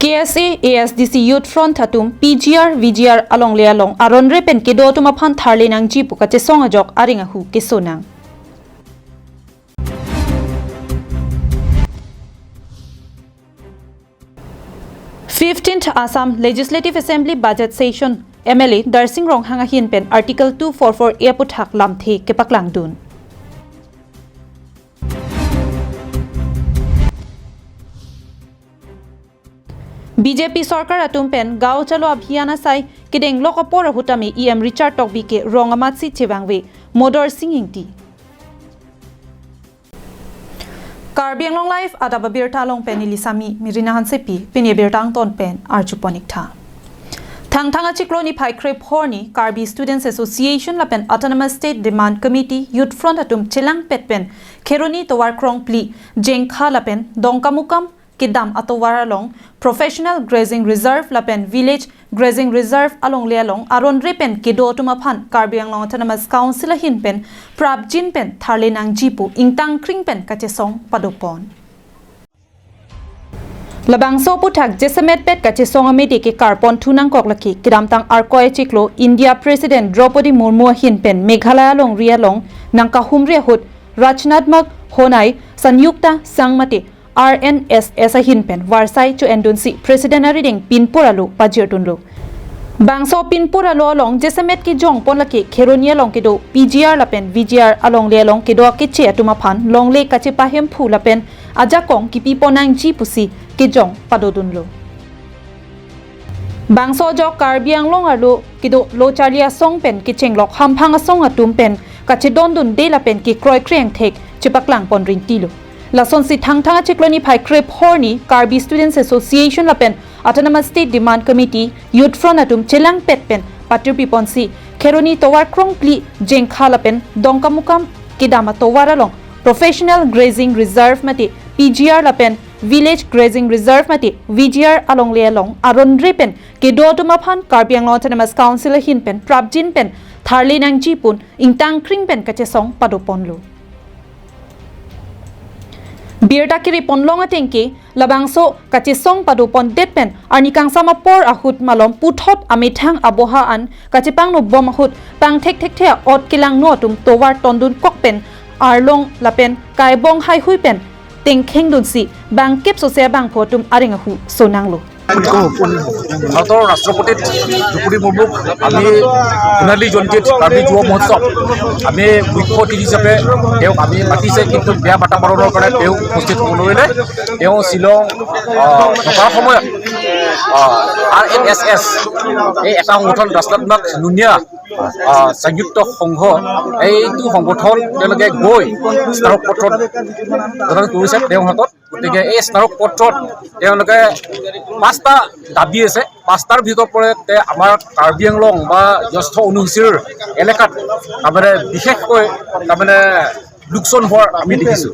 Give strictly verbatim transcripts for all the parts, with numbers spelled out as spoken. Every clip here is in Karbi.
A S A, A S D C Youth Front atum P G R, V G R alongle along aron re pen kedo atum aphan tharle nangji pu kachesong ajok areng ahu kesonang. Fifteenth Assam Legislative Assembly Budget Session, M L A Darsing Ronghang ahin pen Article two four four A aputhak lamthe kepaklangdun. B J P sorkar atum pen Gaon Chalo Abhiyan asai kedenglok apor ahut tame E M Richard Tokbi ke rong amatsi chevangve, Modor Sing Ingti. Karbi Anglong Live adap abirta along pen neli Sami Mirina Hansepi, pini birta angton pen arjupon ik tha. Thangthang achiklo niphai krepho arni Karbi Students Association lapen Autonomous State Demand Committee Youth Front atum chelangpet pen Kheroni tovar krongphli, Jengkha lapen Dongkamukam kedam atovar along Professional Grazing Reserve lapen Village Grazing Reserve alongle along aron re pen kedo atum aphan Karbi Anglong Autonomous Council ahin pen prapjin pen tharle nangji pu ingtangkring pen kachesong padopon. Labangso aputhak jasemet pet kachesong amede ke karpon thu nangkok lake kedamtang Arkoi achiklo India President Draupadi Murmu ahin pen Meghalaya alongri along nangkahumri ahut rachanatmak honai Sanyukta Sangh mate R N S S ahin pen varsai cho-endunsi President arideng pinpur alo pajirdunlo. Bangso pinpur alo along jasemet kejongpon lake Kheroni along kedo P G R lapen V G R alongle along kedo akeche atum aphan longle kachepahemphu lapen ajakong kipipon nangji pusi kejong padodunlo. Bangso ajok Karbi Anglong arlo kedo lo charli asong pen kechenglok hamphang asong atum pen kachedondunde lapen kekroikre angthek chepaklangpon ringtilo. Lasonsi Thangthang achiklo niphai krepho arni Karbi Students Association lapen Autonomous State Demand Committee Youth Front atum chelangpet pen patirpiponsi Kheroni tovar krongphli, Jengkha lapen Dongkamukam kedam atovar along Professional Grazing Reserve mate P G R lapen Village Grazing Reserve mate V G R alongle along aron re pen kedo atum aphan Karbi Anglong Autonomous Council ahin pen prapjin pen tharle nangji pu ingtangkring pen kachesong padoponlo. Birta kiriponlong ateng ke labangso kachesong padopondet pen arni kangsam apor ahut malom puthot amethang aboha an kachepangnobom ahut pangthekthekthe ot kelangno atum tovar tondunkok pen arlong lapen kaibong haihui pen tengkhengdunsi bangkep sose abangphu atum areng ahu sonanglo. ভাৰতৰ ৰাষ্ট্ৰপতি দ্ৰৌপদী মুৰ্মুক আমি সোণালী জয়ন্তীত কাৰ্বি যুৱ মহোৎসৱ আমি মুখ্য অতিথি হিচাপে তেওঁক আমি মাতিছে, কিন্তু বেয়া বাতাবৰণৰ কাৰণে তেওঁ উপস্থিত হ'ব নোৱাৰিলে। তেওঁ শ্বিলং, আহ, থকাৰ সময়ত, আহ, আৰ এন এছ এছ, এই এটা সংগঠন, ৰাজনাথ নাথ নুনিয়া, আহ, সংযুক্ত সংঘ, এইটো সংগঠন তেওঁলোকে গৈ স্মাৰক পত্ৰ প্ৰদান কৰিছে তেওঁৰ হাতত। গতিকে এই স্মাৰক পত্ৰত তেওঁলোকে পাঁচটা দাবী আছে। পাঁচটাৰ ভিতৰত পৰে যে আমাৰ কাৰ্বি আংলং বা জ্যেষ্ঠ অনুসূচীৰ এলেকাত তাৰমানে বিশেষকৈ তাৰমানে লোকচান হোৱাৰ আমি দেখিছোঁ।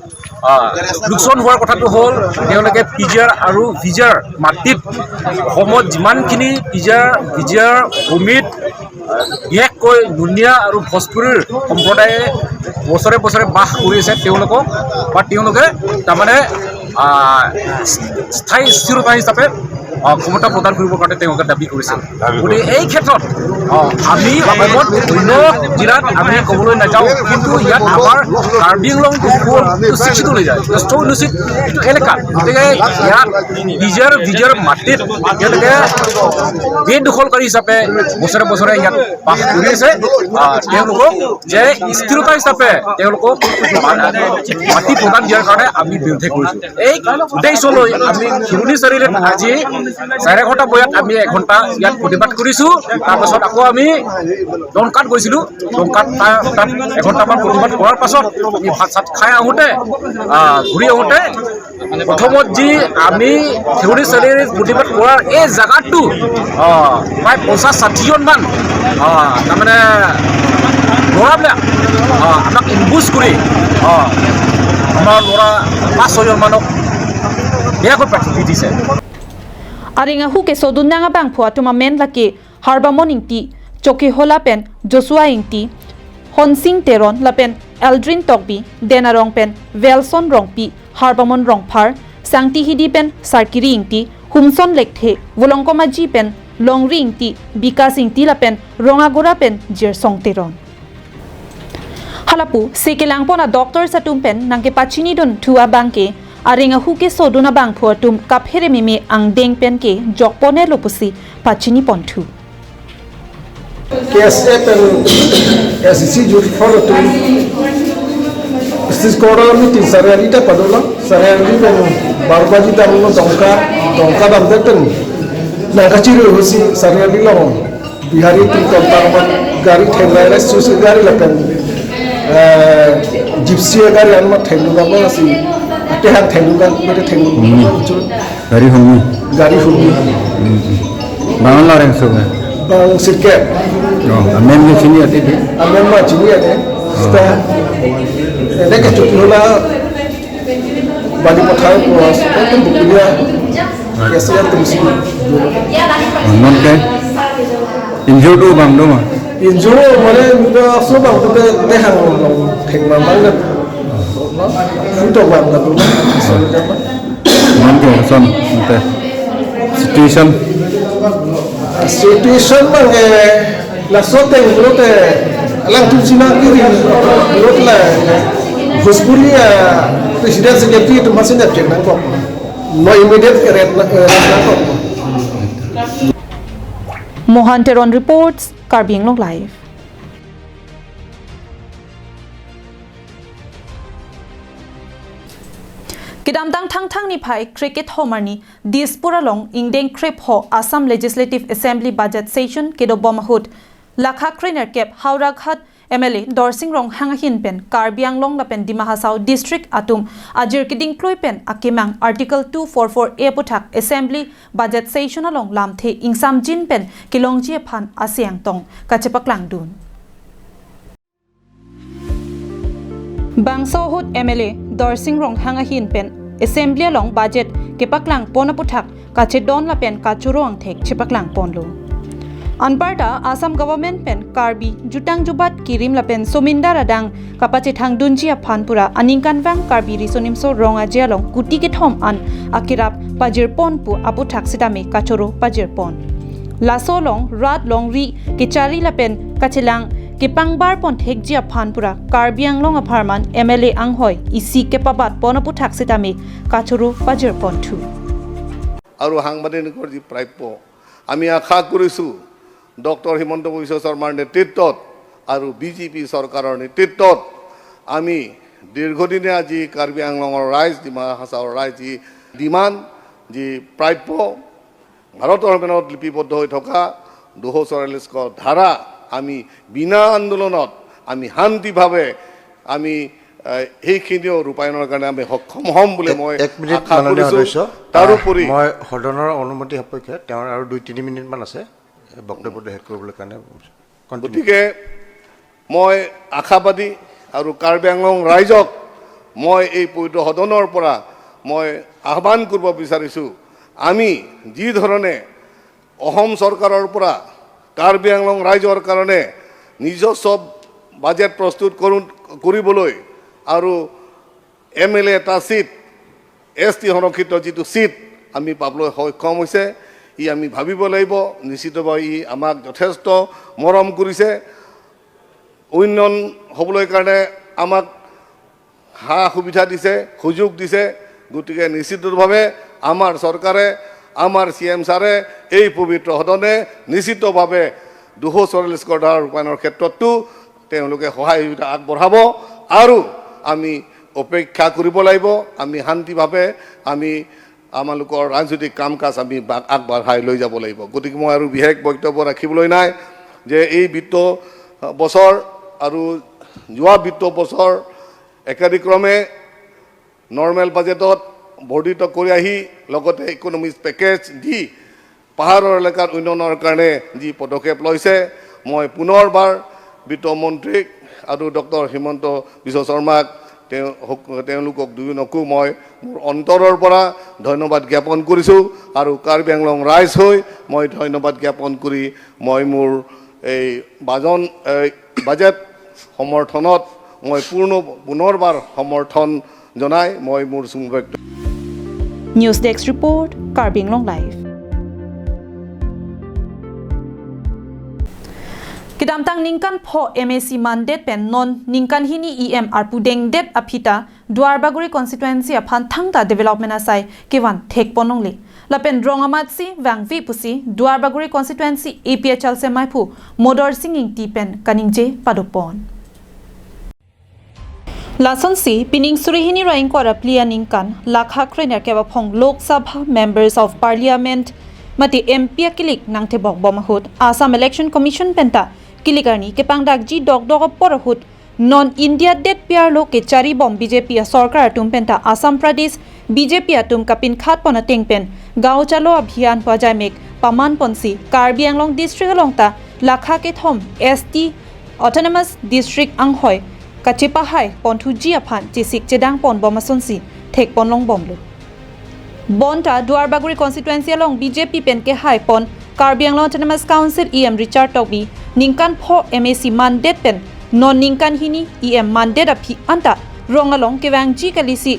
আহ, লোকচান হোৱাৰ কথাটো হ'ল তেওঁলোকে পি জি আৰ আৰু ভি জি আৰ মাটিত অসমত যিমানখিনি পি জি আৰ, ভি জি আৰ ভূমিত বিশেষকৈ নুনীয়া আৰু ভোজপুৰীৰ সম্প্ৰদায়ে বছৰে বছৰে বাস কৰি আছে, তেওঁলোকক বা তেওঁলোকে তাৰমানে, আহ, স্থায়ী স্থিৰতা হিচাপে, আহ, ক্ষমতা প্ৰদান কৰিবৰ কাৰণে তেওঁলোকে দাবী কৰিছে। গতিকে এই ক্ষেত্ৰত, আহ, আমি অসমত অন্য জিলাত আমি ক'বলৈ নাযাওঁ, কিন্তু ইয়াত আমাৰ কাৰ্বি আংলংটো শিক্ষিত হৈ যায়, জ্যেষ্ঠ অনুসূচিত এইটো এলেকা। গতিকে ইয়াত পি জি আৰ, ভি জি আৰ মাটিত তেওঁলোকে বেদখলকাৰী হিচাপে বছৰে বছৰে ইয়াত বাস কৰি আছে। আহ, তেওঁলোকক যে স্থিৰতা হিচাপে তেওঁলোকক মাটি প্ৰদান দিয়াৰ কাৰণে আমি বিৰোধে কৰিছোঁ। এই উদ্দেশ্য লৈ আমি শিৰণী চাৰিআলিত আজি চাৰে এঘাৰটা বজাত আমি এঘণ্টা ইয়াত প্ৰতিবাদ কৰিছোঁ। তাৰপাছত আকৌ আমি ডংকাত গৈছিলোঁ। ডংকাত তা-, তাত এঘণ্টামান প্ৰতিবাদ কৰাৰ পাছত আমি ভাত চাত খাই আহোঁতে, আহ, ঘূৰি আহোঁতে প্ৰথমত যি আমি শিৰণী চাৰিআলিত প্ৰতিবাদ কৰাৰ এই জেগাটো, আহ, প্ৰায় পঞ্চাছ ষাঠিজনমান, আহ, তাৰমানে ল'ৰাবিলাক, আহ, আমাক এম্বুছ কৰি, আহ, আমাৰ ল'ৰা পাঁচ ছয়জনমানক বেয়াকৈ পিটিছে। Areng ahu kesodun nang abangphu atum amen lake Harbamon Ingti, Chokihola pen Joshua Ingti, Honsing Teron lapen Aldrin Tokbi, Denarong pen Welson Rongpi, Harbamon Rongphar, Sangtihidi pen Sarkiri Ingti, Kumson Lekthe, Volongkom Aji pen Longri Ingti, Bikas Ingti lapen Rongagora pen Jirsong Teron. Halapu, se kelangpon a-doctors atum pen nangkepachinidunthu abangke, areng ahu kesodun abangphu atum kaphere meme angdeng pen kejokponlo pusi pachiniponthu. K S A pen S C C youth forum atum, stage quarter meeting Sariali ta padolang, Sariali pen Barbaji damlo Dongka, Dongka damdet pen nangkachiri husi Sariali along Bihari atum tongtang mat gari thenglai rai susi gari lapen, eh, Gypsy gari anmat thenglu gabang si, ate han thenglu gabang, bete thenglu Hmm. gabang, chun. Gari hongni. Gari hongni. Hmm. Bang la reng so ba? Bang sirkep. Oh, amen ni chini ate di? Amen ma chini ate. Oh. Sita. Ede ke chuti hola Bali pathar ko, ete bukulia. Ah. Yes, ya, tum si. Oh, non ke? Injure do bang do ma? Injure mane muda so bang tu de, de hang thengma bang de. Futo bang de tu. So de. Non ke, son, ante. Situation? Situation bang, eh, laso ateng pulote alangtum chiningri pulote la Bhojpuri, eh, president secretary atum amatsi nep chek nangkok. No immediate arrest na, arrest nangkok. Mohan Teron reports, Karbi Anglong Live. Kedamtang Thangthang niphai krekethom arni Dispur along ingdeng krepho Assam Legislative Assembly budget session kedobom ahut lakha krenerkep Howraghat M L A Dorsing Ronghang ahin pen Karbi Anglong lapen Dima Hasao district atum ajir kedingklui pen akemang Article two four four A aputhak Assembly budget session along lamthe ingsamjin pen kelongji aphan ase angtong kachepaklangdun. Bangso ahut M L A Dorsing Ronghang ahin pen Assembly along budget kepaklangpon aputhak kachedon lapen kachoro angthek chepaklangponlo. Anparta Assam government pen Karbi jutang jubat kirim lapen somindar adang kapachethangdunji aphan pura aningkanvang Karbi Riso Nimso Rong Aje along kuti kethom an akerap pajirpon pu aputhak sitame kachoro pajirpon. Laso along rat longri kechari lapen kachelang kepangbarpon thekji aphan pura Karbi Anglong apharman M L A anghoi isi kepabatpon aputhak sitame kachoro pajirponthu. আৰু সাংবাদিক নিকট যি প্ৰাপ্য, আমি আশা কৰিছোঁ ডক্টৰ হিমন্ত বিশ্ব শৰ্মাৰ নেতৃত্বত আৰু বি জে পি চৰকাৰৰ নেতৃত্বত আমি দীৰ্ঘদিনীয়া যি কাৰ্বি আংলঙৰ ৰাইজ, ডিমা হাছাওৰ ৰাইজ যি ডিমাণ্ড, যি প্ৰাপ্য, ভাৰতৰ সংবিধানত লিপিবদ্ধ হৈ থকা দুশ চৌৰাল্লিছ ক ধাৰা আমি বিনা আন্দোলনত আমি শান্তিভাৱে আমি, এ, সেইখিনিও ৰূপায়ণৰ কাৰণে আমি সক্ষম হ'ম বুলি এক, মই এক মিনিট, আশা মাননীয় কৰিছোঁ। সদস্য। তাৰোপৰি আহ, মই সদনৰ অনুমতি সাপেক্ষে তেওঁৰ আৰু দুই তিনি মিনিটমান আছে বক্তব্যটো শেষ কৰিবলৈ কাৰণে। Continue। গতিকে মই আশাবাদী আৰু কাৰ্বি আংলং ৰাইজক মই এই পবিত্ৰ সদনৰ পৰা মই আহ্বান কৰিব বিচাৰিছোঁ, আমি যি ধৰণে অসম চৰকাৰৰ পৰা কাৰ্বি আংলং ৰাইজৰ কাৰণে নিজস্ব বাজেট প্ৰস্তুত কৰোঁ, কৰিবলৈ আৰু এম এল এ এটা ছিট, এছ টি সংৰক্ষিত যিটো ছিট আমি পাবলৈ সক্ষম হৈছে, ই আমি ভাবিব লাগিব। নিশ্চিতভাৱে ই আমাক যথেষ্ট মৰম কৰিছে, উন্নয়ন হ'বলৈ কাৰণে আমাক সা সুবিধা দিছে, সুযোগ দিছে। গতিকে নিশ্চিতভাৱে আমাৰ চৰকাৰে, আমাৰ চি এম ছাৰে, এই পবিত্ৰ সদনে নিশ্চিতভাৱে দুশ চৌৰাল্লিছ ক ধাৰা ৰূপায়ণৰ ক্ষেত্ৰতো তেওঁলোকে সহায় সহযোগিতা আগবঢ়াব আৰু আমি অপেক্ষা কৰিব লাগিব। আমি শান্তিভাৱে আমি আমালোকৰ ৰাজনৈতিক কাম কাজ আমি বা-, আগবঢ়াই লৈ যাব লাগিব। গতিকে মই আৰু বিশেষ বক্তব্য ৰাখিবলৈ নাই যে এই বিত্ত বছৰ আৰু যোৱা বিত্ত বছৰ একাদিক্ৰমে নৰ্মেল বাজেটত বৰ্ধিত কৰি আহি লগতে ইকনমিক পেকেজ দি পাহাৰৰ এলেকাৰ উন্নয়নৰ কাৰণে যি পদক্ষেপ লৈছে, মই পুনৰবাৰ বিত্ত মন্ত্ৰীক আৰু ডক্টৰ হিমন্ত বিশ্ব শৰ্মাক তেওঁ-, সক-, তেওঁলোকক দুয়োজনকো মই মোৰ অন্তৰৰ পৰা ধন্যবাদ জ্ঞাপন কৰিছোঁ আৰু কাৰ্বি আংলং ৰাইজ হৈ মই ধন্যবাদ জ্ঞাপন কৰি মই মোৰ এই বাজন, এই বাজেট সমৰ্থনত মই পূৰ্ণ, পুনৰবাৰ সমৰ্থন জনাই মই মোৰ চমু বক্তব্য News Desk Report, Karbi Anglong Live. Kedamtang ningkan pho M A C mandet pen non ningkan hini E M arpu dengdet aphi ta Duarbagori constituency aphan thangta development asai kevan thekpon longle. Lapen rong amatsi vangve pusi Duarbagori constituency A P H L C amaiphu Modor Sing Ingti pen kaningje padopon. Lasonsi, pining suri hini ra ingkoi ra phli aningkan, lakha krener kep aphong Lok Sabha Members of Parliament mate M P akilik nangthebok bom ahut, Assam Election Commission penta kilik arni kepangdakji dokdok apor ahut, non India detpi arlo kechari bom B J P asorkar atum penta Assam Pradesh B J P atum kapinkhat pon ateng pen, Gaon Chalo Abhiyan pu ajaimek paman ponsi, Karbi Anglong District along ta lakha kethom S T Autonomous District anghoi kachepahai ponthuji aphan chesik chedang pon bom asonsi thekpon long bomlo. Bonta Duarbagori constituency along B J P pen kehai pon Karbi Anglong Autonomous Council E M Richard Tokbi ningkan pho M A C mandet pen non ningkan hini E M mandet aphi anta rong along kevangji kalisi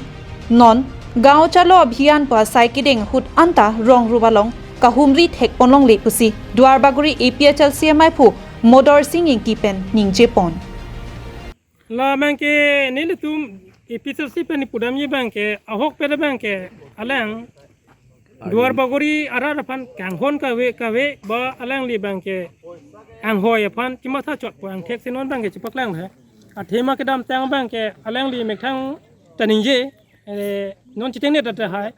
non Gaon Chalo Abhiyan pu asai kedeng ahut anta rong rup along kahumri thekpon longle pusi Duarbagori A P H L C amaiphu Modor Sing Ingti pen ningje pon. La abangke nelitum A P H L C pen pudamji abangke ahokpet abangke alang Duarbagori arat aphan kanghon kave kave ba alangli abangke anghoi aphan chematha chotpo, angthek si non abangke chepaklang tha. Athema kedamtang abangke alangli methang ta ningje, eh, non chitengne ta tahai.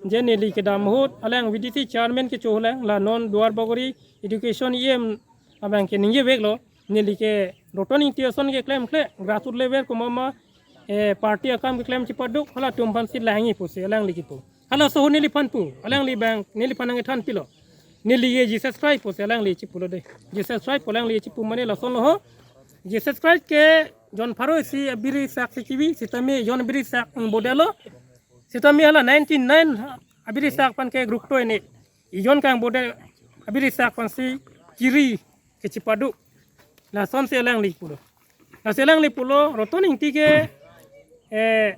Je neli kedam ahut alang V D C chairman kecho lang, la non Duarbagori education E M abangke ningje veklo, neli ke Roton Ingti ason keklemkle, grassroots level komat ma, eh, party akam keklem chepaduk, halatum aphansi langji pusi alangli kipu. Halaso ahut neliphan pu, alangli abang, neliphan nangkethan pilo. Neli ke Jesus Christ pusi alangli chipulo de. Jesus Christ pu alangli chipu mane lasonlo ho. Jesus Christ ke John pharo isi abiri sak si chivi, sitame John abiri sak angbodelo. Sitame hala ninety-nine abiri sak aphan ke gruk to ini. John kangbodet abiri sak aphansi chiri kechepaduk. Lasonsi alangli pulo. Lasi alangli pulo, Roton Ingti ke, eh,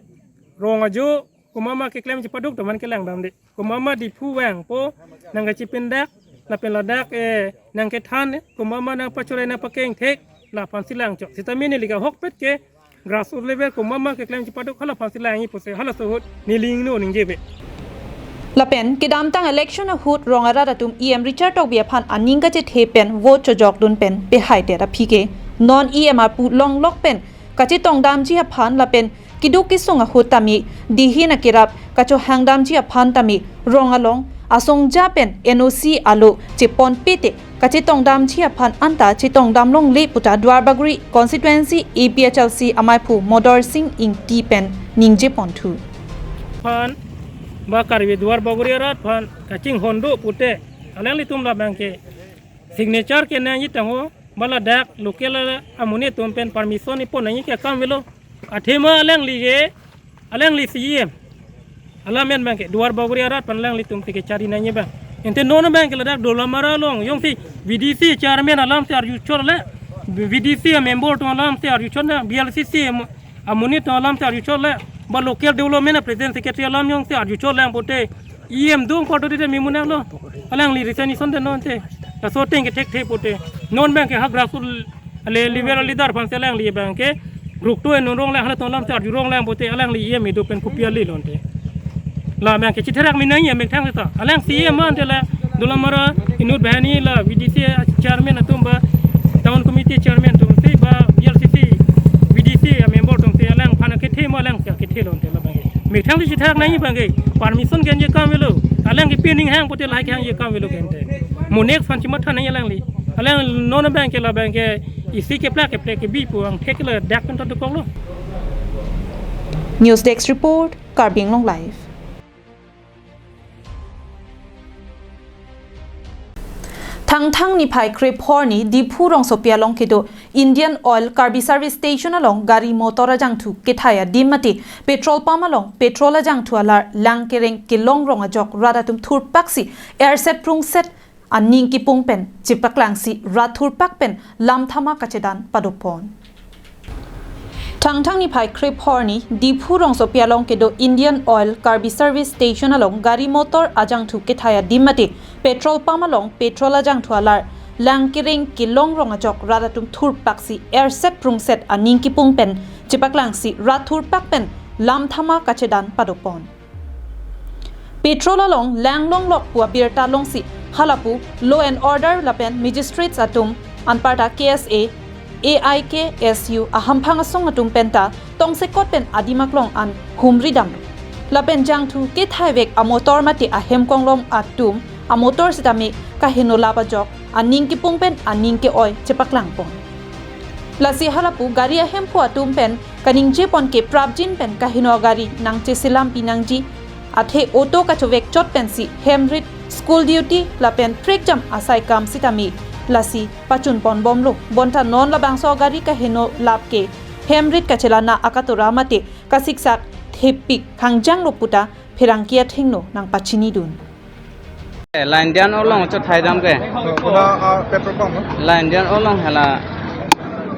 rong ajo komat ma keklem chepaduk teman kelang damde. Komat ma Diphu vangpo, nangkachipindak, lapen ladak, eh, nangkethan, komat ma nangpachore nangpakeng thek, laphansi langchok. Sitame neli ke ahokpet ke, grassroots level komat ma keklem chepaduk, halaphansi langji pusi halaso ahut neli ingno ningje ave. Lapen kedamtang election ahut rong arat atum E M Richard Tokbi aphan aning kachethe pen vote chojokdun pen pehaidet aphi ke non E M arpu longlok pen kachetongdamji aphan lapen keduk kesung ahut tame dihin akerap kachohangdamji aphan tame rong along asongja pen N O C alo cheponpe te kachetongdamji aphan anta chetongdam longle puta Duarbagori constituency A P H L C amaiphu Modor Sing Ingti pen ningje ponthu. Aphan ba Karbi Duarbagori arat aphan kachinghon do pute alanglitum labangke signature kenangji tangho, ba ladak local amonit atum pen permission ipon nangji ke akam avelo. Athema alangli ke, alangli C E M. Alam en abangke Duarbagori arat aphan alanglitum si kechari nangji abang. Ante non abangke ladak Dolamara along jongsi V D C chairman alamsi arjuchor le, V D C member atum alamsi arjuchor na, V L C C am-, amonit atum alamsi arjuchor le, ba local development president secretary alam jongsi arjuchor lang pute, E M dung porto dite mimunang lo. Alangli resignation den non te. Laso ateng ke thekthe pute. Non abangke ha grassroots ale level leader aphansi alangli abangke gruk to non rong lang, halatum alamsi arjurong lang pute alangli E M ido pen kopi ale lonte. Labangke chitherak minang ya methang ta. Alang C E M ante la Dolamara inut banghini la V D C chairman atum ba town committee chairman atum si ba V L C C V D C member atum si alangphan kethe ma alang kethe lonte labangke. Methang si chitherak nangji abangke permission kenji akam avelo. Alang kepi aning hang pute lahai kehangji akam avelo kente. Mo next aphan chematha nangji alangli. Alang non abangke labangke isi keplak keplek kebi pu angthek ladak pen ta dokoklo. News Desk Report, Karbi Anglong Live. Thangthang niphai krepho arni Diphu rongsopi along kedo Indian Oil Karbi Service Station along gari motor ajangthu kethai adim mate petrol pump along petrol ajangthu alar lang kereng kelong rong ajok rat atum thurpaksi erset prungset aning kipung pen chepaklangsi rat thurpak pen lam thama kachedan padopon. Thangthang niphai kre-pho arni Diphu rongsopi along kedo Indian Oil Karbi Service Station along gari motor ajangthu kethai adim mate petrol pump along petrol ajangthu alar lang kereng kelong rong ajok rat atum thurpaksi erset prungset aning kipung pen chepaklangsi rat thurpak pen lam thama kachedan padopon. Petrol along lang longlok pu abirta longsi halapu law and order lapen magistrates atum anparta K S A, A I K S U ahamphang asong atum penta tongsekot pen adim aklong an humri damlo. Lapen jangthu kethai vek amotor mate ahem konglong atum amotor sitame kaheno lap ajok aning kipung pen aning ke-oi chepaklangpon. Lasi halapu gari ahemphu atum pen kaningjepon ke prapjin pen kaheno agari nangcheselam pinangji. Athe auto kachovek chot pensi hemrit school duty lapen prekjam asai kam sitame lasi pachunpon bomlo. Bonta non labangso agari kaheno lap ke hemrit kachelana akatora mate kasiksak thepik hangjanglo puta pherangke athengno nangpachinidun. Line dian olong chethai dam ke. Kuna, ah, petrol pump, no? Line dian olong hala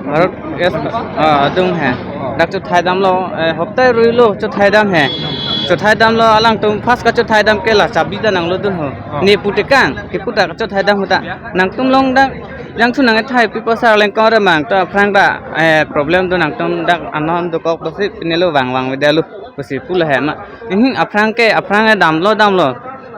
Bharat Gas, ah, adung he. Dak chethai damlo, eh, hoptai ruilo chethai dam he. Chethai damlo alangtum first kachethai dam ke la chabi ta nanglodun ho. Oh. Ne putekang, kepu ta kachethai dam ho ta. Nangtum long dak jangthu nangkethai pi pasar lengkong remang ta aphrang ta, eh, problem do nangtum dak anon dokok pusi pine lo vang vang video lo pusi pulo he ma. Ihin aphrang ke, aphrang ke damlo damlo.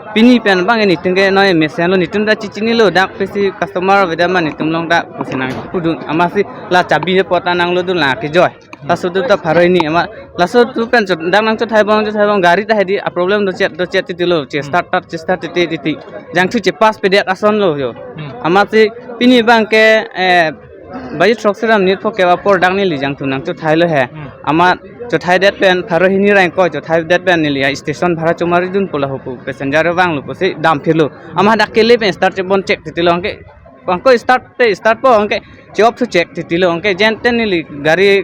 Pini pen bang ini tingke noi mesenlo, netum ta chichinilo, dak pisi customer video ma netum long dak pusi nangpudun. Amatsi la chabi he pota nanglodun la kejoi. Laso atum ta pharo hini ama. Laso atum pen chot dak nangchethai bom, chethai bom gari ta hedi a problem do chet, do chet titilo, che start start, che start titi titi. Jangthu chepass pedet asonlo jo. Hmm. Amatsi pini bang ke, eh, baji throk seram nit pho ke apor dak neli jangthu nangchethai lo he. Hmm. Amat chethai det pen pharo hini rang ko chethai det pen neli a station bhara chomari dun pu la hopu passenger vanglo pusi dam phirlo. Amat dak kele pen start chebon chek titilo anke. Anke start te start po anke che-off thu chek titilo anke jenten neli gari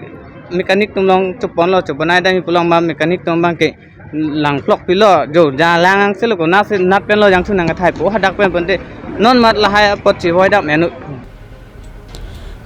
mechanic atum long choponlo, chobonai dam pu long ma mechanic atum bang ke langplok pilo jo ja lang angselo ko nasi nat penlo jangthu nangkethai po hadak pen ponte non mat lahai apot chevoi dam menu.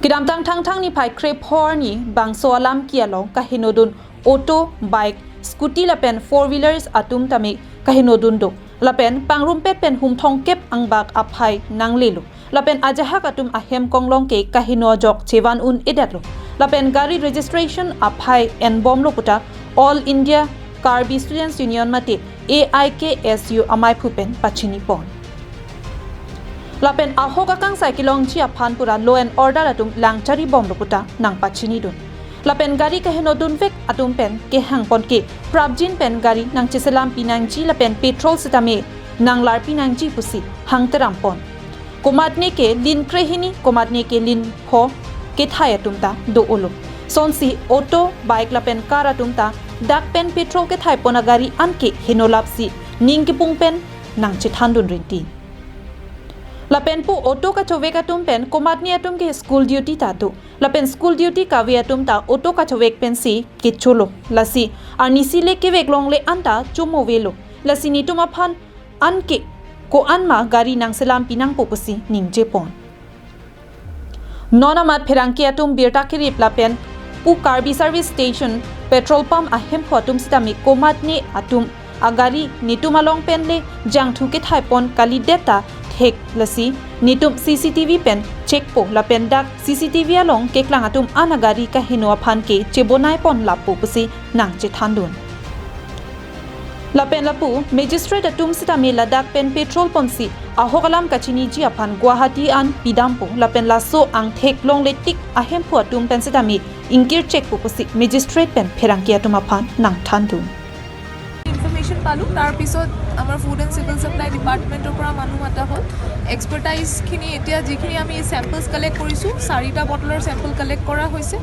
Kedamtang Thangthang niphai kre-pho arni bangso alam ki along kahenodun auto, bike, scooty lapen four wheelers atum tame kahenodun do. Lapen pangrumpet pen hum thomkep angbak aphai nanglelo. Lapen ajahak atum ahem konglong ke kaheno ajok chevan un-edetlo. Lapen gari registration aphai enbomlo puta All India Karbi Students Union mate A I K S U amaiphu pen pachinipon. Lapen ahok akangsai kelongji aphan pura law and order atum lang charibomlo puta nangpachinidun. Lapen gari kahenodun vek atum pen kehangpon ke prapjin pen gari nangcheselam pinangji lapen petrol sitame nanglar pinangji pusi hangterampon. Komatne ke lin krehini, komatne ke lin pho kethai atum ta do-olo. Sonsi auto, bike lapen car atum ta dak pen petrol kethaipon agari anke henolapsi ning kipung pen nangchethandun rinti. Lapen pu auto kachovek atum pen komatne atum ke school duty ta do. Lapen school duty kave atum ta auto kachovek pensi kecholo. Lasi arnisi le kevek longle anta chomovelo. Lasi netum aphan anke ko-an ma gari nangselam pinangpo pusi ningjepon. Non amat pherangke atum birta kerip lapen pu Karbi Service Station petrol pump ahemphu atum sitame komatne atum agari netum along pen le jangthu kethaipon kalidet ta thek lasi netum C C T V pen checkpo lapen dak C C T V along keklang atum an agari kaheno aphan ke chebonaipon lappo pusi nangchethandun. Lapen lapu magistrate atum sitame ladak pen petrol ponsi ahok alam kachiniji aphan Guwahati an pidampo lapen laso angthek longle tik ahemphu atum pen sitame ingkir chekpo pusi magistrate pen pherangke atum aphan nangthandun. Information পালোঁ। তাৰ পিছত আমাৰ food and civil supply ডিপাৰ্টমেণ্টৰ পৰা মানুহ মাতা হ'ল। এক্সপাৰ্টাইজখিনি এতিয়া যিখিনি আমি চেম্পলছ কালেক্ট কৰিছোঁ, চাৰিটা বটলৰ চেম্পল কালেক্ট কৰা হৈছে,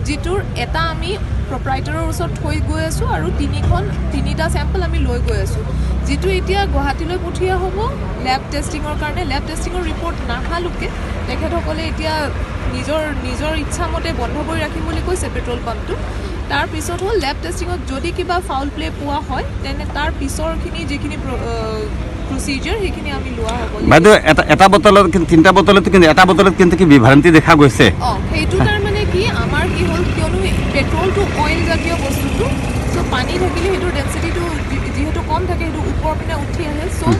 যিটোৰ এটা আমি প্ৰপ্ৰাইটৰৰ ওচৰত থৈ গৈ আছোঁ আৰু তিনিখন, তিনিটা চেম্পল আমি লৈ গৈ আছোঁ, যিটো এতিয়া গুৱাহাটীলৈ পঠিওৱা হ'ব লেব টেষ্টিঙৰ কাৰণে। লেব টেষ্টিঙৰ ৰিপৰ্ট নাহালৈকে তেখেতসকলে এতিয়া নিজৰ, নিজৰ ইচ্ছামতে বন্ধ কৰি ৰাখিম বুলি কৈছে পেট্ৰল পাম্পটো। তাৰ পিছত হ'ল লেব টেষ্টিঙত যদি কিবা ফাউল প্লে পোৱা হয়, তেনে তাৰ পিছৰখিনি যিখিনি প্ৰ-, আহ, প্ৰচিজাৰ, সেইখিনি আমি লোৱা হ'ব। বাইদেউ, এটা, এটা বটলত কিন্তু, তিনিটা বটলত কিন্তু, এটা বটলত কিন্তু কি বিভ্ৰান্তি দেখা গৈছে? অ, সেইটো তাৰমানে কি, আমাৰ কি হ'ল, কিয়নো পেট্ৰলটো অইল জাতীয় বস্তুটো, চ' পানী থাকিলে সেইটোৰ ডেনচিটিটো যি- যিহেতু কম থাকে, সেইটো ওপৰ পিনে উঠি আহে। চ'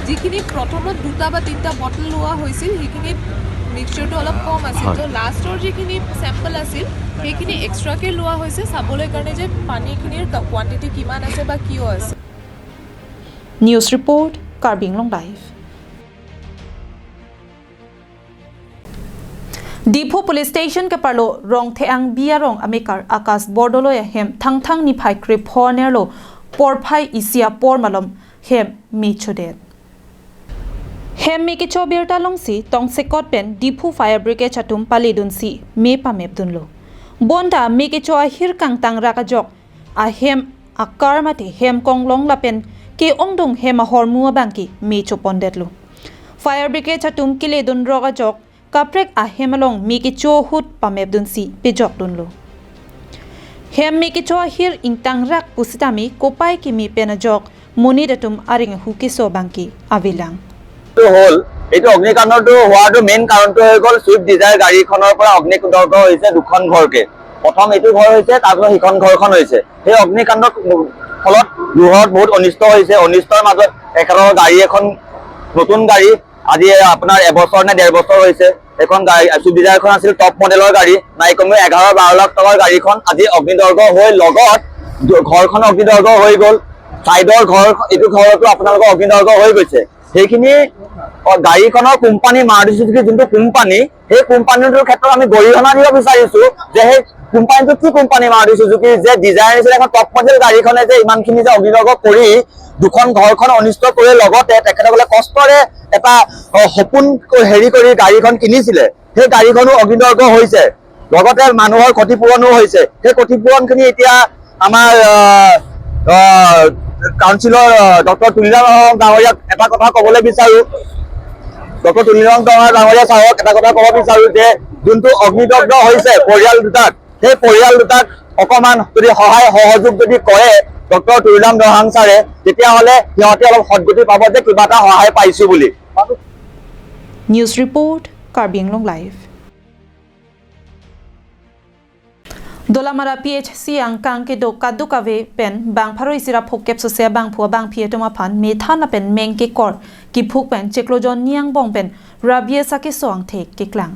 যিখিনি প্ৰথমত দুটা বা তিনিটা বটল লোৱা হৈছিল, সেইখিনিত মিক্সচাৰটো অলপ কম আছিল। হয়। চ' লাষ্টৰ যিখিনি চেম্পল আছিল, সেইখিনি এক্সট্ৰাকে লোৱা হৈছে চাবলৈ কাৰণে যে পানীখিনিৰ কোৱাণ্টিটি কিমান আছে বা কিয় আছে। News report, Karbi Anglong Live. Diphu Police Station keparlo Rongtheang Bi arong amekar Akash Bordoloi ahem Thangthang niphai krepho nerlo porphai isi apor malom hem me chodet. Hem me kecho birta alongsi tongsekot pen Diphu Fire Brigade atum paledunsi me pamepdunlo. Bonta me kecho ahir kangtangrak ajok ahem akar mate hem konglong lapen ke-ongdung hem ahormu abangke me chopondetlo. Fire Brigade atum keledunrok ajok kaprek ahem along me kecho ahut pamepdunsi pejokdunlo. Hem me kecho ahir ingtangrak pusitame kopai keme pen ajok monit atum areng ahu keso abangke avelang. এইটো হ'ল, এইটো অগ্নিকাণ্ডটো হোৱাটো মেইন কাৰণটো হৈ গ'ল Swift Dzire গাড়ীখনৰ পৰা অগ্নিকাণ্ড হৈছে দুখন ঘৰকে। প্ৰথম এইটো ঘৰ হৈছে, তাৰপিছত সিখন ঘৰখন হৈছে। সেই অগ্নিকাণ্ডৰ ফলত ঘৰত বহুত অনিষ্ট হৈছে। অনিষ্টৰ মাজত একেলগে গাড়ী এখন, নতুন গাড়ী, আজি আপোনাৰ এবছৰ নে ডেৰ বছৰ হৈছে। এখন গাড়ী ছুইফ্ট ডিজায়াৰখন আছিল টপ মডেলৰ গাড়ী, নাই কমেও এঘাৰ বাৰ লাখ টকাৰ গাড়ীখন আজি অগ্নিদগ্ধ হৈ লগত ঘৰখন অগ্নিদগ্ধ হৈ গ'ল। চাইডৰ ঘৰ, এইটো ঘৰতো আপোনালোকৰ অগ্নিদগ্ধ হৈ গৈছে। সেইখিনি, অ, গাড়ীখনৰ কোম্পানী মাৰুতি চুজুকি যোনটো কোম্পানী, সেই কোম্পানীটোৰ ক্ষেত্ৰত আমি গৰিহণা দিব বিচাৰিছো যে সেই কোম্পানীটো কি কোম্পানী মাৰুতি চুজুকি, যে ডিজায়াৰ নিচিনা এখন টপ মডেল গাড়ীখনে যে ইমানখিনি যে অগ্নিদগ্ধ কৰি দুখন ঘৰখন অনিষ্ট কৰি লগতে তেখেতসকলে কষ্টৰে এটা, অ, সপোন ক-, হেৰি কৰি গাড়ীখন কিনিছিলে, সেই গাড়ীখনো অগ্নিদগ্ধ হৈছে। লগতে মানুহৰ ক্ষতিপূৰণো হৈছে। সেই ক্ষতিপূৰণখিনি এতিয়া আমাৰ, আহ, আহ, কাউন্সিলৰ, আহ, ডক্টৰ তুলিৰাম ৰং ডাঙৰীয়াক এটা কথা ক'বলৈ বিচাৰো। ডক্টৰ তুলিৰাম ডাঙৰীয়া ছাৰক এটা কথা ক'ব বিচাৰো যে যোনটো অগ্নিদগ্ধ হৈছে পৰিয়াল দুটাক, সেই পৰিয়াল দুটাক অকমান যদি সহায় সহযোগ যদি কৰে ডক্টৰ তুলিৰাম ৰং ছাৰে, তেতিয়াহ'লে সিহঁতে অলপ সদগতি পাব যে কিবা এটা সহায় পাইছো বুলি। News report, Karbi Anglong Live. Dolamara P H C angkang kedo kaduk ave pen bang pharo isi ra phokep sose abangphu abangphi atum aphan methan lapen meng kekor kiphuk pen chiklo jonni angbong pen rabies akeso angthek keklang.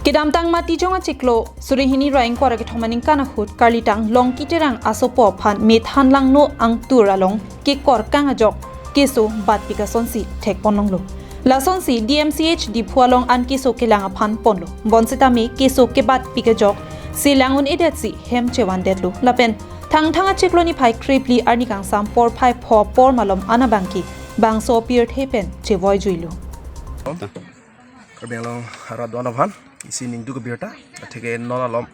Kedamtang Matijong achiklo suri hini ra ingkoi ra kethom aningkan ahut karlitang Longki Terang asopo aphan methan langno angtur along kekor kang ajok keso batpik asonsi thekponlonglo. Lasonsi D M C H Diphu along an keso kelang aphan ponlo. Bonsitame keso kebatpik ajok si lang un-edetsi hem chevandetlo. Lapen Thangthang achiklo niphai krephli arni kangsam porphai pho apor malom an abangke bangso pirthe pen chevoijuilo. Karbi Anglong arat do-an aphan isi ningduk abirta, atheke non alom,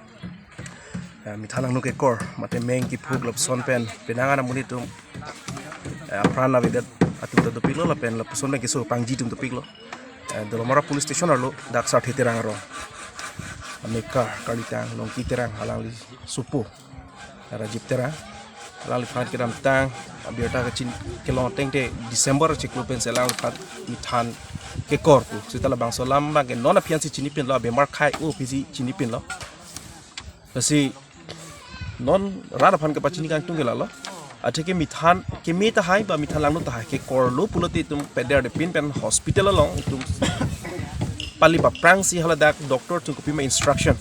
eh, methan langno kekor mate meng kiphuk lapuson pen penang an amonit atum, eh, apran avedet atum ta dopiklo lapen lapuson pen keso pangji atum dopiklo. Eh, Dolamara Police Station arlo dak Sarthe Terang arong amekar karlitang Longki Terang alangli sopo Rajib Terang, alangliphan kedamtang abirta kachin kelong ateng te December achiklo pensi alangliphan methan kekor pu. Seta labangso alam abangke non aphi ansi chinipinlo, abemar khai-o aphi si chinipinlo. Lasi non rat aphan kepachini kangtung ke lalo. Atheke methan keme tahai ba methan langno tahai kekorlo pulote itum pederdepin pen hospital along itum pali paprangsi haladak doctor atum kopima instruction,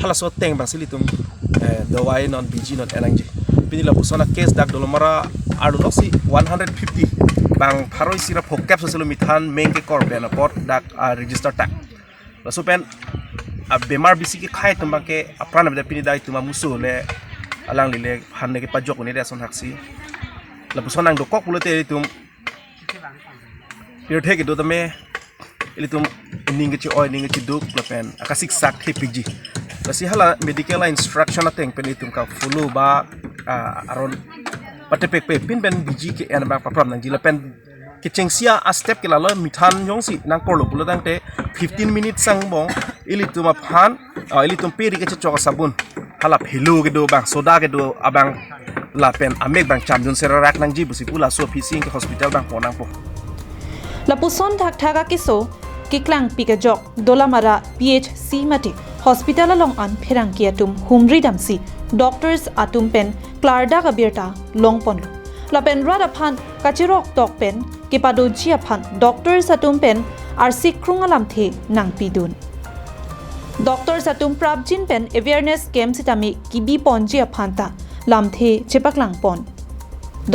halaso ateng abangsi ilitum, eh, dawai non biji non enangji. Pini lapuson a-case dak Dolamara arlo si one hundred fifty, bang pharo isi ra phokep soselo methan meng kekor pen apot dak, ah, register ta. Laso pen abemar bisi kekhai atum abangke apran avedet, pini dak itum amuso le alangli le han le kepajok un-edet ason haksi. Lapuson nangdokok pulote itum pirthe kedo tame ilitum ning keche-oi, ning kecheduk lapen akasiksak thepikji. Lasi hala medical a-instruction ateng pen itum ka-follow ba, ah, aron patepekpe pin pen biji ke-en abang papram nangji lapen kechengsi a-step ke lalo, methan jongsi nangkorlo pulo tangte fifteen minutes angbong ilitum aphan, ah, ilitum pe ri kechechok asabun, hala phelo kedo abang, soda kedo abang lapen amek abang chamdun sererak nangji pusi pu laso aphi si ke hospital abang pon nangpo. Lapuson thakthak akeso keklangpik ajok Dolamara P H C mate hospital along an pherangke atum humri damsi doctors atum pen klardak abirta longponlo. Lapen rat aphan kachirok tok pen kepadoji aphan doctors atum pen arsikrung alamthe nangpidun. Doctors atum prapjin pen awareness camp sitame kibiponji aphan ta lamthe chepaklangpon.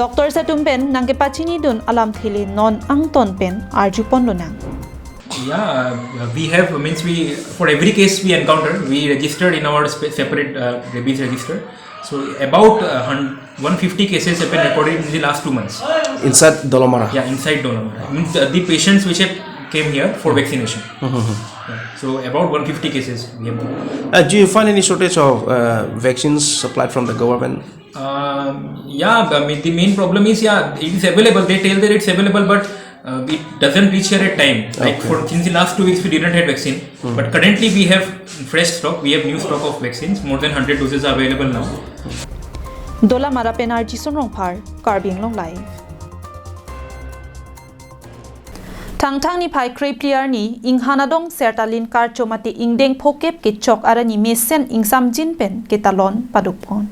Doctors atum pen nangkepachinidun alamthe le non angton pen arjuponlonang. Yeah, uh, we have, means we, for every case we encounter, we register in our spe- separate uh, rabies register. So about uh, hun- one fifty cases have been recorded in the last two months. Inside Dolamara. Yeah, inside Dolamara. Means uh, the patients which have came here for vaccination. Yeah. So about one fifty cases we have. Uh, do you find any shortage of uh, vaccines supplied from the government? Um, yeah, I mean, the main problem is, yeah, it is available. They tell that it's available, but uh, it doesn't reach here at time. Like Okay. for since the last two weeks, we didn't have vaccine. But currently, we have fresh stock. We have new stock of vaccines. More than hundred doses are available now. Dolamara pen R G Sonrongphar, Karbi Anglong Live. Thangthang niphai krepli arni Inghan adong Sertalin karcho mate ingdeng phokep kechok arani mesen ingsamjin pen ketalon padukpon.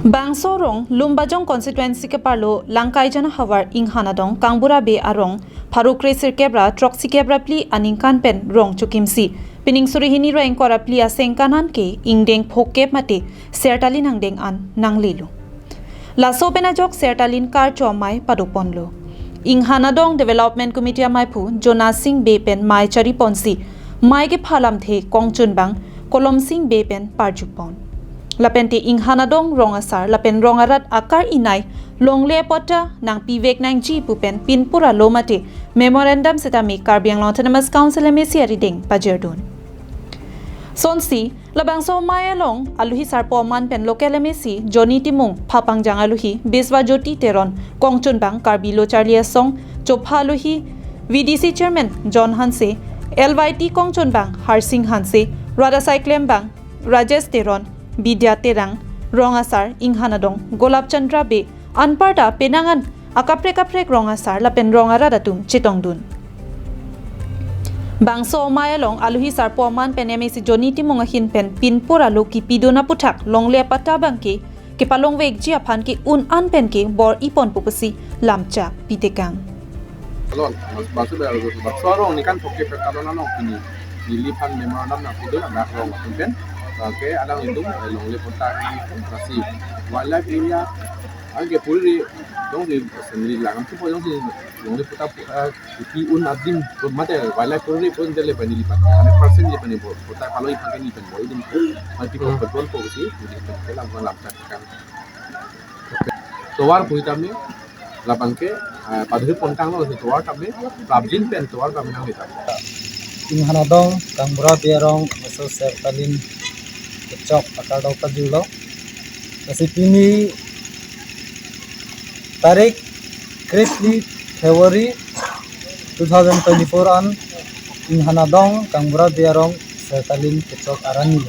Bangso rong Lumbajong constituency keparlo Langkaijan ahavar Inghan adong Kangbura Bey arong pharo kresirkep ra throksi kep ra phli aningkan pen rong chokimsi pining suri hini ra ingkoi ra phli asengkan an ke ingdeng phokep mate Sertalin angdeng an nanglelo. Laso pen ajok Sertalin karcho amei padukponlo. Inghan adong Development Committee ameiphu Jona Sing Bey pen mei chariponsi mei kepha alamthe kongchunbang Kolom Sing Bey pen parjupon. Lapen te Inghan adong rong asar lapen rong arat akar inei longle patta nangpivek nangji pu pen pinpur alo mate memorandum sitame Karbi Anglong Autonomous Council M A C arideng pajirdun. Sonsi labangso amei along aluhi sarpo aman pen local M A C Johnny Timung, phapangjang aluhi Biswa Jyoti Teron, kongchunbang Karbi Lo Charli Asong chopha aluhi V D C Chairman John Hanse, L Y T kongchunbang Harsing Hanse, rat asai klembang Rajesh Teron, Bidya Terang, rong asar Inghan adong Golap Chandra Bey anparta penang an akaprek kaprek rong asar lapen rong arat atum chetongdun. Bangso amei along aluhi sarpo aman pen M A C Johnny Timung ahin pen pinpur alo kipidun aputhak longle patta abangke kepalongvekji aphan ke un an pen ke bor-iponpo pusi lamchak pitekang. Alon, mas- masuk dari Bangso arong ni kan phokep ketalon along pini. Neliphan memorandum nangpidun anak rong atum pen. Bangke alanglitum eh, longle patta ni pun masih wildlife area. Angke puri dong si sendiri lang. Amu po dong si longle patta pu- eh, pi un adim mate wildlife puri pun dele bani lipat. Hundred percent lipat ni bo. Patta kalau ipan kan ipan bo idim. Mati ko betul po si. Jadi pen kelam lamchak kan. Tovar puitame labangke eh, padahal pontang lo si tovar tame prapjin pen tovar tame nang lipat. Inghan adong Kangbura Bey arong laso Sertalin kechok akardau pajirlo. Lasi pini tarik krepli February two thousand twenty-four an Inghan adong Kangbura Bey arong Sertalin kechok arani.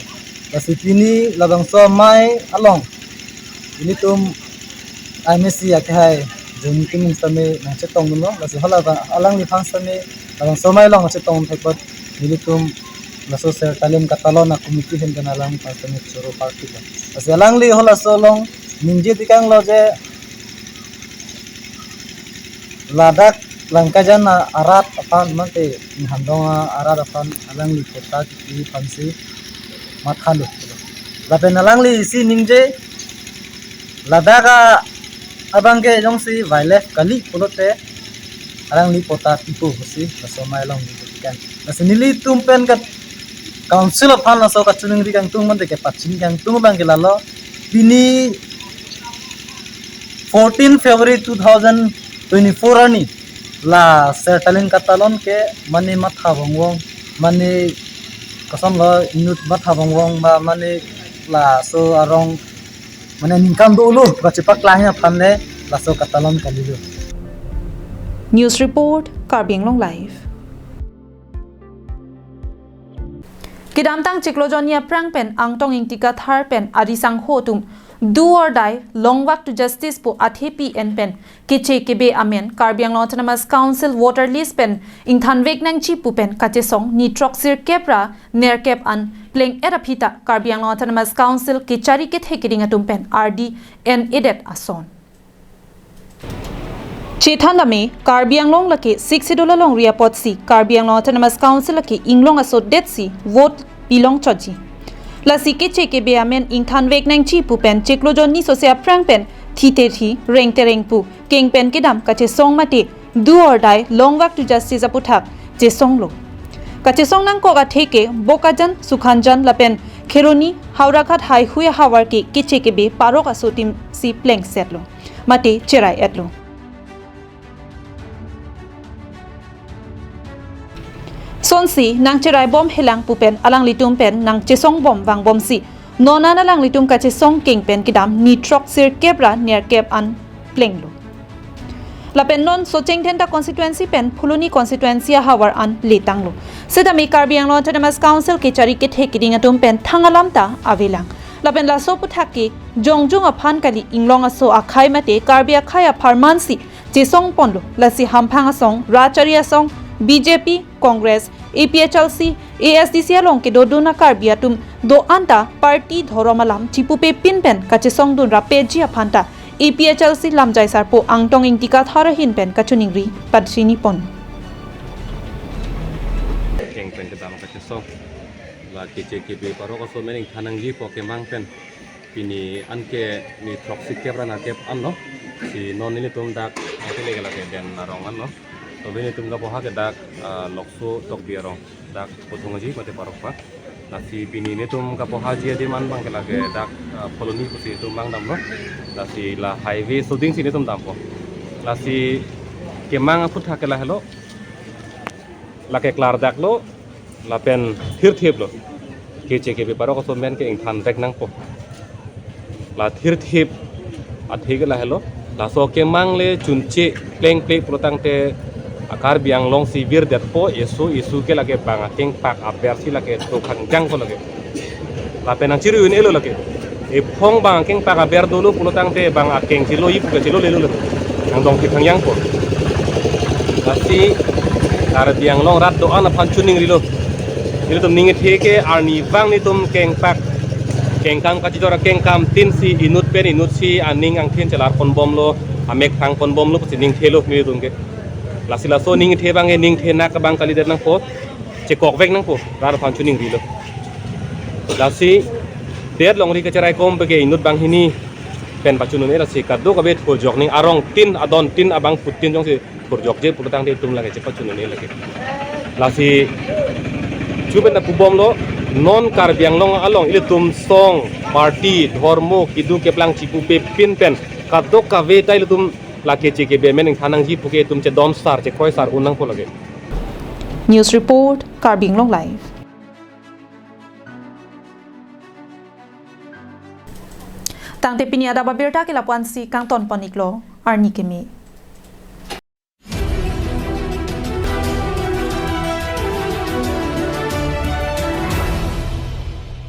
Lasi pini labangso amei along ilitum M A C akehai Johnny Timung sitame nangchetongdunlo. Lasi hala alangliphan sitame labangso amei along nangchetong thekpot ilitum laso Sertalin katalon a committee ahin pen alangliphan sitame choro party lo. Lasi alangli halaso along ningje tekanglo je ladak Langkaijan arat aphan mate Inghan adong arat aphan alangli patta kipi aphansi mathalo. Lapen alangli isi ningje ladak abangke jongsi wildlife kali pulote alangli patta pipo pusi laso amei along ningje tekang. Lasi nelitum pen kat council aphan laso kachiningri kangtung mate kepachini kangtung abangke lalo pini fourteen February two thousand twenty-four arni la Sertalin katalon ke mane matha vongvong mane kosonlo inut matha vongvong ba mane laso arong mane ningkan dolo ba chepaklang aphan le laso katalon kalilo. News report, Karbi Anglong Live. Kedamtang chiklo jonni aphrang pen Angtong Ingti Kathar pen arisangho atum Do or die, long walk to justice pu athepi en pen keche kebe amen Karbi Anglong Autonomous Council voter list pen ingthanvek nangji pu pen kachesong ni throksirkep ra nerkep an pleng-et aphi ta Karbi Anglong Autonomous Council kechari kethe keding atum pen ardi en-edet ason. Chethan tame, Karbi Anglong lake Sixth Schedule alongri apotsi Karbi Anglong Autonomous Council lake inglong aso detsi vote pilong chotji. Lasi keche kebe amen ingthanvek nangji pu pen chiklo jon ni sose aphrang pen thite thi, rengte rengpo, keng pen kedam kachesong mate do or die, long walk to justice aputhak chesonglo. Kachesong nangkok atheke Bokajan, Sukhanjan lapen Kheroni, Howraghat haihui ahavar ke keche kebe parok aso atumsi plengsetlo mate cherai-etlo. Sonsi nangcherai bom helang pu pen alanglitum pen nangchesong bom vangbomsi non an alanglitum kachesong keng pen kedam ni throksirkep ra nerkep an plenglo. Lapen non Socheng Dhenta constituency pen Phuloni constituency ahavar an letanglo. Setame Karbi Anglong Autonomous Council kechari kethe keding atum pen thang alam ta avelang. Lapen laso aputhak ke jongjung aphan kali, inglong aso akhei mate Karbi akhei apharmansi chesongponlo. Lasi hamphang asong, rachari asong, B J P, Congress, A P H L C, A S D C along kedodun a-Karbi atum do-an ta party dhorom alam chipupepin pen kachesongdun rapji aphan ta A P H L C lamjai sarpo Angtong Ingti Kathar ahin pen kachiningri pachiniponlo. Keng pen kedam kachesong, la keche kebe parok aso amen ingthan nangji pu kemang pen pini anke ni throksirkep ra nerkep anlo. Si non nelitum dak, ake lake lake Den arong anlo. To nelitum kapoha ke dak, ah, Lokso Tokbi arong dak Pothungji mate parok pa. Lasi pini nelitum kapohaji adim an abang ke lake dak, ah, Phuloni pusi nelitum abang damlo. Lasi la highway sodingsi nelitum dampo. Lasi kemang aputhak ke lahelo. Lake klardaklo, lapen thirthiplo. Keche kebe parok aso amen ke ingthanvek nangpo. La thirthip athe ke lahelo. Laso kemang le chunche plengple pulotangte a-Karbi Anglong si virdetpo, eso eso ke lake bang akengpak abersi lake to khangjangpo lake. Lapen nangchiri un-elo lake. Ephong bang akengpak aber dolo pulotangte bang akeng chilo-i pu ke chilolelo lake. Nangdong khangjangpo. Lasi Karbi Anglong rat do-an aphan chiningrilo. Nelitum ningthe ke arnivang nelitum kengpak, kengkam kachidor akengkam tin si inut pen inut si aning angthin chelarponbomlo, amek thangponbomlo pusi ningthelo nelitum ke. Lasi laso ningthe abang ke ningthe nak abang kalidet nangpo, chekokvek nangpo, rat aphan chiningrilo. Lasi det longri kacherai kom pu ke inut banghini pen pachun un-e, lasi kadokave thurjok ning arong tin adon tin abangphutin jongsi thurjokje pulotangte itum lake chepachun un-e lake. Lasi chu pen ta pubomlo, non Karbi Anglong along ilitum song, party, dhormo, keduk keplang chipupepin pen kadokave ta ilitum lake keche kebe amen ingthan nangji pu ke itum chedon sar, chekroi sar un nangpo lake. News report, Karbi Anglong Live. Tangte pini adap abirta ke lapu-ansi kangtonpon-iklo, arni keme.